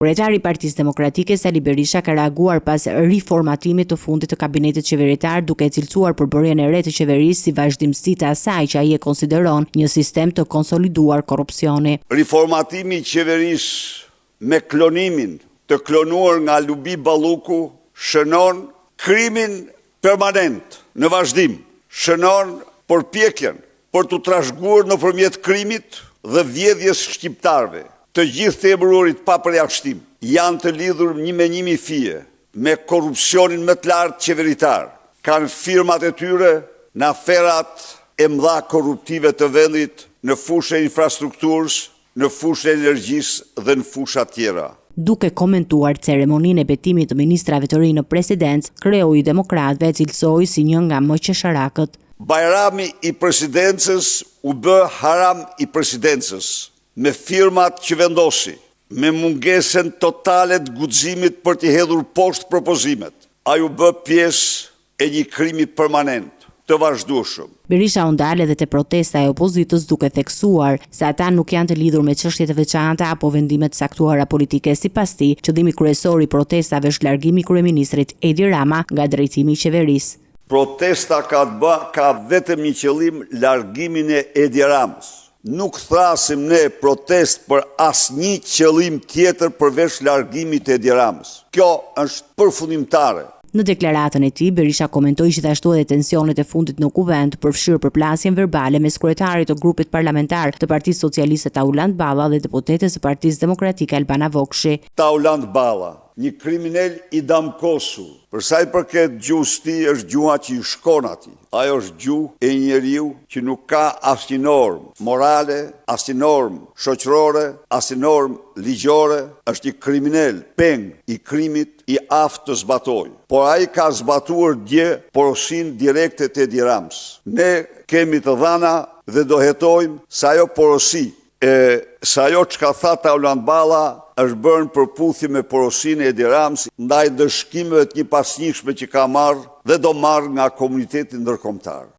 Kryetari i Partisë Demokratike, Sali Berisha ka reaguar pas riformatimit të fundit të kabinetit qeveritar duke e cilësuar përbërjen e re të qeverisë si vazhdimësi të asaj që ai e konsideron një sistem të konsoliduar korrupsioni. Riformatimi i qeverisë me klonimin të klonuar nga Lubi Balluku shënon krimin permanent në vazhdim, shënon përpjekjen për t'u trashëguar nëpërmjet krimit dhe vjedhjes shqiptarëve. Të gjithë të emëruarit pa përjashtim janë të lidhur një me 1000 fije me korrupsionin më të lartë qeveritar, kanë firmat e tyre në aferat e mëdha korruptive të vendit në fushën e infrastrukturës, në fushën e energjisë dhe në fusha tjera. Duke komentuar ceremoninë e betimit të ministrave të rinj në presidencë, kreu i demokratëve e cilësoi si një nga më qesharakët. Bajrami i presidencës u bë haram i presidencës, me firmat që vendosi, me mungesën totale të guximit për t'i hedhur poshtë propozimet. Ai u bë pjesë e një krimi permanent, të vazhdueshëm. Berisha u ndal edhe te protesta e opozitës duke theksuar se ata nuk janë të lidhur me çështje të veçanta apo vendime të caktuara politike. Sipas tij, qëllimi kryesor i protestave është largimi i kryeministrit Edi Rama nga drejtimi i qeverisë. Protesta ka të bë ka vetëm një qëllim largimin e Edi Ramës. Nuk thërrasim ne protestë për asnjë qëllim tjetër përveç largimit të Edi Ramës. Kjo është përfundimtare. Në deklaratën e tij, Berisha komentoi gjithashtu edhe tensionet e fundit në Kuvend, përfshirë përplasjen verbale mes kryetarit të grupit parlamentar të Partisë Socialiste Taulant Balla dhe deputetes së Partisë Demokratike Albana Vokshi. Taulant Balla, një kriminel i damkosur. Për sa i përket gjuhës së tij, është gjuha që i shkon atij. Ajo është gjuhë e një njeriu që nuk ka asnjë normë morale, asnjë normë shoqërore, asnjë normë ligjore, është një kriminel, peng i krimit, i aftë të zbatojë. Por ai ka zbatuar dje porosinë direkte të Edi Ramës. Ne kemi të dhëna dhe do hetojmë se ajo porosi e se ajo çka tha Taulant Balla është bërë në përputhje me porosinë e Edi Ramës ndaj ndëshkimeve të njëpasnjëshme që ka marrë dhe do marrë nga komuniteti ndërkombëtar.